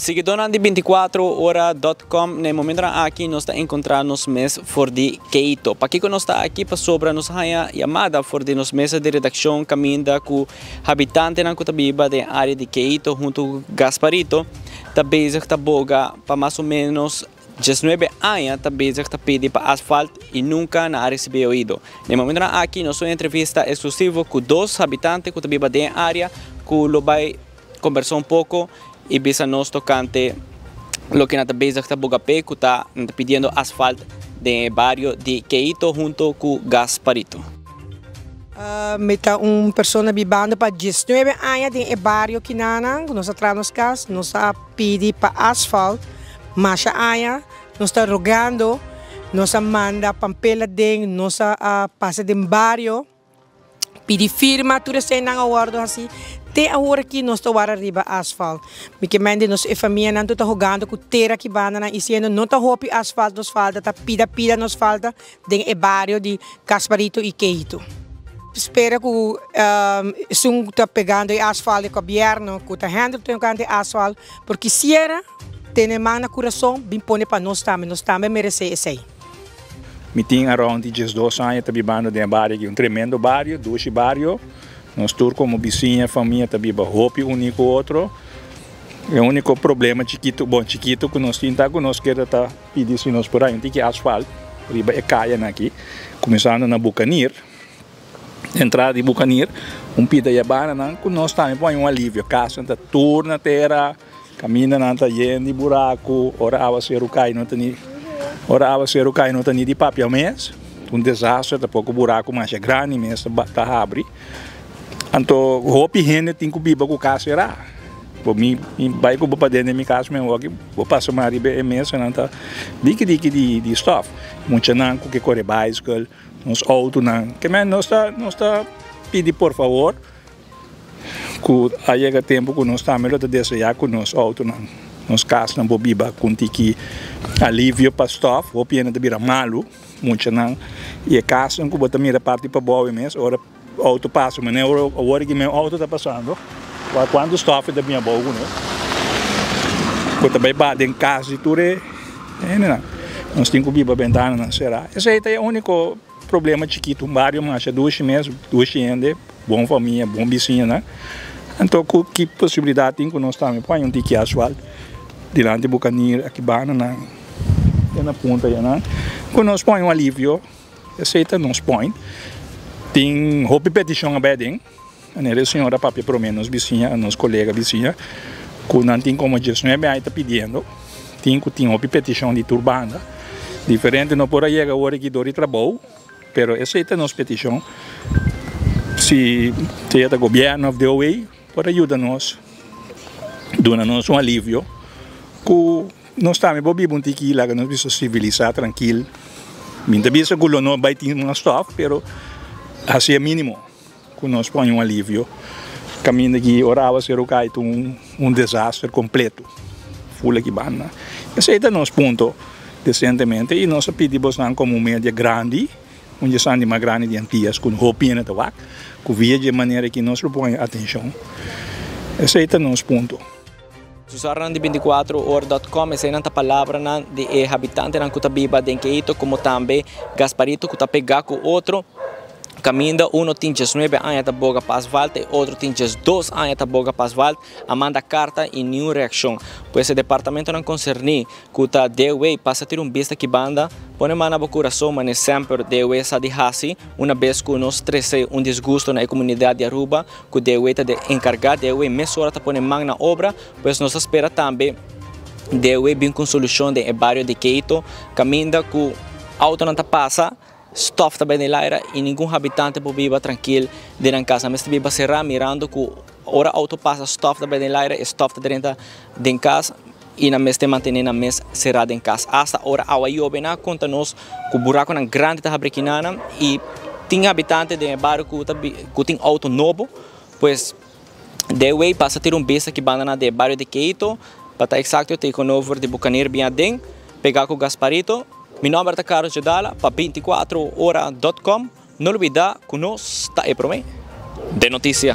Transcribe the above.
Siguidónan di 24ora.com, na e momentonan aki nos ta enkontrá nos mes for di Keito. Pakiko nos ta aki? Pasobra nos haña yamada for di nos mesa di redakshon kaminda ku habitantenan ku ta biba den área di Keito huntu ku Gasparito ta bezig ta boga pa mas o ménos 19 aña ta bezig ta pidi pa asfalt i nunka nan a risibí e oido. Na e momentonan aki nos un entrevista eksklusivo ku dos habitante ku ta biba den e área ku lo bai Kombersá un poko i bisa nos tokante loke nan ta bezig ta boga p'e ku ta nan ta pidiendo asfalt den e bario di Keito hunto ku Gasparito. Mi ta un persona bibando pa diesnuebe aña den e bario Kinana ku nos a traha nos kas. Nos a pidi pa asfalt masha aña. Nos ta rogando, nos a manda pampel aden, nos a pasa den bario. Pidi firma tur eseinan a wordo haci te awor aki nos ta wara riba asfalt. Mi ke mende nos e famianan tur ta hogando cu tera aki bandanan y siendo no ta hopi asfalt nos falta ta pida pida nos falta den e bario di Casparito y Keito. Spera cu esun cu ta pegando e asfalt e gobierno cu ta handle tocante e asfalt por kisiera tene man na curason bin pone pa nos tambe nos tambe merece esey. Mi tin around di 12 aña ta bibando den e bario aki, un tremendo bario, dushi bario. Nos tur komo bisiña, famia ta biba hopi uní ku otro. E úniko problema chikitu, bon chikitu ku nos tin ta ku nos keda ta pidi si nos por haña un tiki asfalt riba e kayanan aki, kuminsando na Bucanir, entrada di Bucanir, un pida yabananan ku nos tambe por haña un alivio. Kasnan ta tur na tera. Kamindanan ta yen di buraku, ora awaseru kai no ta ni ora awaseru kai no ta ni di papia mes, un desaster ta poko buraku masha grandi mes ta ta habri. Anto hopi hende tin ku biba ku kas será. Bo mi mi bai ku bo paden den mi kas mi awor aki bo pasa mas riba e mesanan ta diki diki di di stof. Muchanan ku ke kore baiskel, nos outonan, ke men nos ta nos ta pidi por fabor. Ku a yega tempu ku nos tambe lo ta deseá ku nos outonan, nos kasnan por biba ku un tiki alivio pa stòf. Hopi hende ta bira malu, muchanan, i e kasnan ku bo ta mira parti pabou mes ora outo pasa, manera awor aki mi outo ta pasando, wak kuantu stòf e ta bin abou kuné, ku ta bai baha den kas di tur e hendenan. Nos tin ku biba bentananan será. Esei ta e úniko. Problema chikitu, un bario masha dushi mes, dushi hende, bon famia, bon bisiñanan. Anto ku ki posibilidat tin ku nos tambe por haña un tiki asfalt dilanti Bucanir, aki banda nan, te na punta ayanan, ku nos por haña un alivio, esei ta nos point. Tin hopi petishon a bai aden. Manera e señor a papia prome nos bisiña, nos colega bisiña, cu nan tin como 19 aña ta pidiendo, tin cu tin hopi peticion di tur banda, diferente no por a yega awor aki dor di trabou, pero esey ta nos peticion, si sea ta gobierno of DOW por a yuda nos, duna nos un alivio, cu nos tambe por biba un tiki laga nos bisa civilisa, trankil, mi ta bisa cu lo no bay tin mas stof, pero haci e minimo. Ku nos pone un alivio. Kaminda ki ora awaseru kai ta un desaster kompleto. Ful aki banda. Esei ta nos punto desentemente i nos a pidi bosnan komo un media grandi, un dje esnan di mas grandi di Antias ku hopi hende ta wak, ku via dje manera aki nos lo pone atenshon. Esei ta nos punto. Susarnan di 24or.com, eseinan ta palabranan di e habitantenan ku ta biba den Keito komo tambe Gasparito ku ta pegá ku otro. Kaminda uno tin 19 aña ta boga pa asfalt e otro tin 12 aña ta boga pa asfalt, a manda karta i niun reakshon. Pues e departamentonan konserní ku ta DOW pasa tira un bista ki banda, pone man na bo kurason manera semper DOW sa di hasi una bes ku nos trese un disgusto na e komunidat di Aruba ku DOW ta de enkargá. DOW mesora ta pone man na obra, pues nos ta spera tambe DOW bin ku un solushon den e bario di Keito kaminda ku autonan ta pasa. Stof ta bai den laira i ningun habitante por biba trankil den nan kas. Nan mester biba será mirando ku ora outo pasa stof ta bai den laira, e stof ta drenta den kas i nan mester mantené nan mes será den kas. Asta ora awa yobe nan a konta nos ku burakunan grandi ta habri kinanan i tin habitante den e bario ku ta ku tin outo nobo, pues DW pasa tira un bista ki banda nan den e bario di Keito, pa ta eksakto tegenover di Bucanier bin aden, pegá ku Gasparito. Mi nomber ta Carlos Jodala pa 24ora.com. No lubida ku nos ta e promé den notisia.